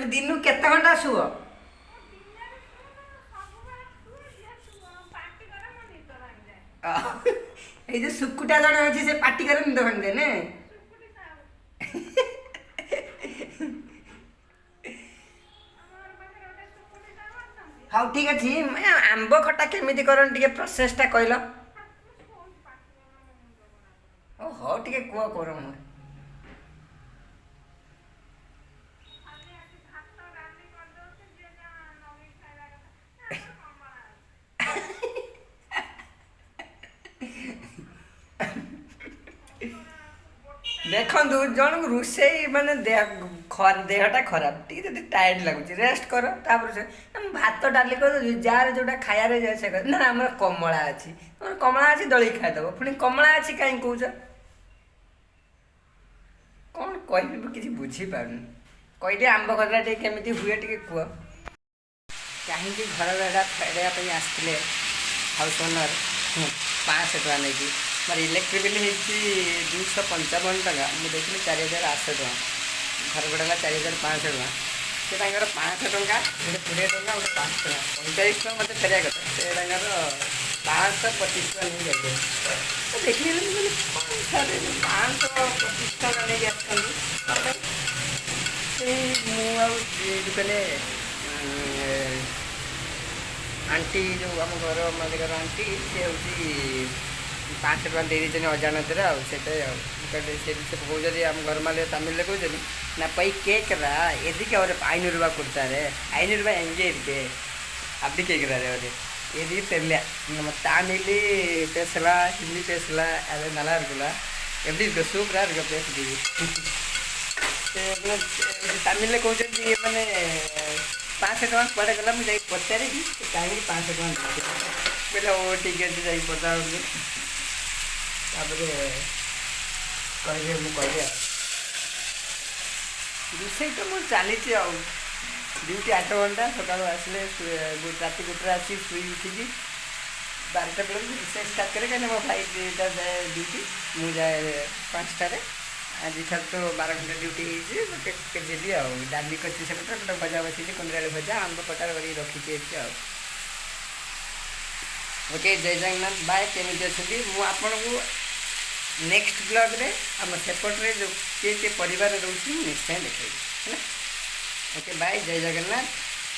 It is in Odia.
ତମେ ଦିନକୁ କେତେ ଘଣ୍ଟା ଶୁଅ? ଦିନରେ ଶୁଏ, ସବୁବେଳେ ଶୁଏ, ଯିଏ ପାଟି କରେ ମୋ ନିଦ ଭାଙ୍ଗିଯାଏ। ଏଇ ଯୋଉ ଶୁକୁଟା ଜଣେ ଅଛି, ସେ ପାଟି କରେ, ନିଦ ଭାଙ୍ଗିଯାଏ ନା? ଶୁକୁଟି ସାହୁ। ଆମ ଘର ପାଖରେ ଗୋଟେ ଶୁକୁଟି ସାହୁ ଅଛନ୍ତି। ହଉ, ଠିକ ଅଛି। ଆମ୍ବ ଖଟା କେମିତି କରନ୍ତି, ଟିକେ ପ୍ରୋସେସଟା କହିଲ। ମୁଁ ଶୋଉଛି, ପାଟି କରନା, ମୋ ମୁଣ୍ଡ ଖରାପ କରନା। ଓ ହଉ, ଟିକେ କୁହ କର ମୁଁ। ଖାଲି ଆଜି ଭାତ ଡାଲି କରିଦଉଛି, ଯିଏ ଯାହା ଲଗେଇ ଖାଇବା କଥା। ନା, ଆମର କମଳା ଅଛି। କଲରାକୁ ଗୋଟା। ଦେଖନ୍ତୁ, ଜଣକୁ ରୋଷେଇ ମାନେ ଦେହଟା ଖରାପ, ଟିକେ ଯଦି ଟାୟାର୍ଡ ଲାଗୁଛି, ରେଷ୍ଟ କର। ତାପରେ ସେ ମୁଁ ଭାତ ଡାଲି କରିଦେଉଛି, ଯାହାର ଯୋଉଟା ଖାଇବାରେ ଯାଏ ସେ ନା, ଆମର କମଳା ଅଛି, ତମର କମଳା ଅଛି, ଦଳିକି ଖାଇଦେବ। ପୁଣି କମଳା ଅଛି କାହିଁକି କହୁଛ? କ'ଣ କହିବି, ମୁଁ କିଛି ବୁଝିପାରୁନି। କହିଲି, ଆମ୍ବ ଖଟା ଟିକେ କେମିତି ହୁଏ ଟିକେ କୁହ। କାହିଁକି ଘର ଭଡ଼ା ଫେରାଇବା ପାଇଁ ଆସିଥିଲେ ହାଉସ୍ ଓନର୍ 500 ଟଙ୍କା ନେଇକି। ମୋର ଇଲେକ୍ଟ୍ରିକ୍ ବିଲ୍ ହେଇଛି 255 ଟଙ୍କା, ମୁଁ ଦେଇଥିଲି 4800 ଟଙ୍କା। ଘର ଭଡ଼ା ହେଲା 4500 ଟଙ୍କା। ସେ ତାଙ୍କର 500 ଟଙ୍କା, ଗୋଟେ 20 ଟଙ୍କା, ଗୋଟେ 5 ଟଙ୍କା, 45 ଟଙ୍କା ମୋତେ ଫେରିବା କଥା, ସେ ତାଙ୍କର 525 ଟଙ୍କା ନେଇକି ଯାଇଥିଲେ। ତ ଦେଖିଲି, ମୁଁ କହିଲି, କ'ଣ ସାର୍, 525 ଟଙ୍କା ନେଇକି ଆସିଛନ୍ତି କ'ଣ ପାଇଁ? ସେଇ ମୁଁ ଆଉ ଯୋଉ କହିଲେ ଆଣ୍ଟି, ଯେଉଁ ଆମ ଘର ମାଲିକର ଆଣ୍ଟି, ସେ ହେଉଛି 500 ଟଙ୍କା ଦେଇ ଦେଇଛନ୍ତି ଅଜାଣତରେ। ଆଉ ସେଇଟା ଆଉ ମୁଁ କହିଲି, ସେ ସେ କହୁଛନ୍ତି, ଆମ ଘର ମାଲିକ ତାମିଲରେ କହୁଛନ୍ତି, நான் போய் கேட்குறேன், எதுக்கு அவர் 500 ரூபா கொடுத்தாரு, 500 ரூபாய் எங்கே இருக்கு அப்படி கேட்குறாரு அவர். எதுக்கு தெரியல. நம்ம தமிழ் பேசலாம், ஹிந்தி பேசலாம், அது நல்லா இருக்குல்ல? எப்படி இருக்கு? சூப்பராக இருக்கு பேசுறதுக்கு. ସେ ତାମିଲରେ କହୁଛନ୍ତି, ମାନେ 500 ଟଙ୍କା କୁଆଡ଼େ ଗଲା, ମୁଁ ଯାଇକି ପଚାରିବି ସେ କାହିଁକି 500 ଟଙ୍କା ଦେଇଥିଲେ। କହିଲେ, ହଉ ଠିକ୍ ଅଛି, ଯାଇକି ପଚାରନ୍ତୁ, ତାପରେ କହିବେ। ମୁଁ କହିବି। ଆଉ ରୋଷେଇ ତ ମୁଁ ଚାଲିଛି। ଆଉ ଡ୍ୟୁଟି 8 ଘଣ୍ଟା, ସକାଳୁ ଆସିଲେ ରାତି 1ଟାରେ ଆସି ଶୋଇ ଉଠିକି 12ଟା ବେଳକୁ ରୋଷେଇ ଷ୍ଟାର୍ଟ କରେ, କାହିଁକିନା ମୋ ଭାଇ 2ଟା ଯାଏ ଡ୍ୟୁଟି, ମୁଁ ଯାଏ 5ଟାରେ। ଆଜିଠାରୁ ତ 12 ଘଣ୍ଟା ଡ୍ୟୁଟି ହେଇଛି। ମୁଁ ଟିକେ ଯିବି ଆଉ ଡାଲି କରିଛି, ସେପଟରେ ଗୋଟେ ଭଜା ବସେଇଛି, କୁନ୍ଦୁରି ଆଳୁ ଭଜା, ଆମ୍ବ ଖଟା କରିକି ରଖିଛି ଏଠି। ଆଉ ଓକେ, ଜୟ ଜଗନ୍ନାଥ, ବାଏ। କେମିତି ଅଛନ୍ତି? ମୁଁ ଆପଣଙ୍କୁ ନେକ୍ସଟ ବ୍ଲଗ୍ରେ ଆମ ସେପଟରେ ଯେଉଁ କିଏ କିଏ ପରିବାର ରହୁଛି, ମୁଁ ନିଶ୍ଚୟ ଦେଖେଇବି, ହେଲା? ଓକେ, ବାଏ, ଜୟ ଜଗନ୍ନାଥ।